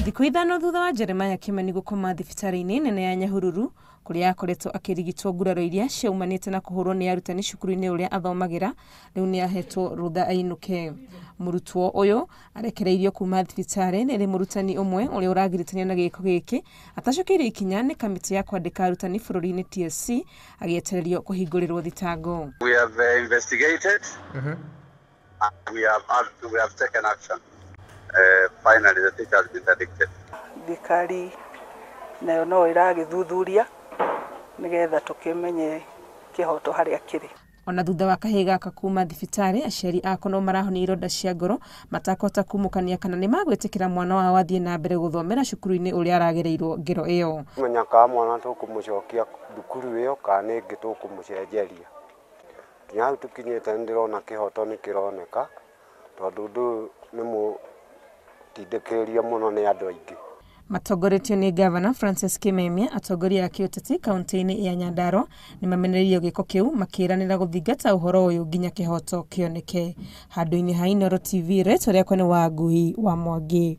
Thikũ 5 thutha wa Jeremiah Kimani gũkoma thibitarĩ-inĩ nene ya Nyahururu kũrĩa akoretwo akĩrigitwo nguraro iria ciaumanĩte na kũhũrwo nĩ arutani cukuru-inĩ ũrĩa athomagĩra, rĩu nĩ ahetwo rũtha ainũke. Mũrutwo ũyũ arekereirio kuma thibitarĩ nĩ mũrutani ũmwe ũrĩa ũragiritanio na gĩko gĩkĩ atacokeirio ikinya nĩ kamĩtĩ ya kwandĩka arutani bũrũri-inĩ TSC agĩetererio kũhingũrĩrwo thitango. We have investigated. We have taken action. Finally, the teacher has been interdicted. Thirikari nayo no ĩragĩthuthuria nĩgetha tũkĩmenye kĩhoto harĩa kĩrĩ. Ona thutha wa kahĩĩ gaka kuma thibitarĩ, aciari ako no marahonia ironda cia ngoro matakũhota kumũkania kana nĩ magwĩtĩkĩra mwana wao athiĩ na mbere gũthomera cukuru-inĩ ũrĩa aragereirwo ngero ĩyo. Menya kana mwana tũkũmũcokia thukuru ĩyo kana nĩ ĩngĩ tũkũmũcenjeria. Nginya hau tũkinyĩte nĩ ndĩrona kĩhoto nĩ kĩroneka tondũ ũndũ ũyũ nĩ mũtindĩkĩrĩrie mũno nĩ andũ aingĩ. Matongoretio nĩ Gavana Francis Kimemia, atongoria a kĩũteti kaunti-inĩ ya Nyandarua nĩmamenereirio gĩko kĩu makĩranĩra gũthingata ũhoro ũyũ nginya kĩhoto kĩoneke. Handũ-inĩ ha Inooro TV, rĩtwa rĩakwa nĩ Wangui wa Mwangi.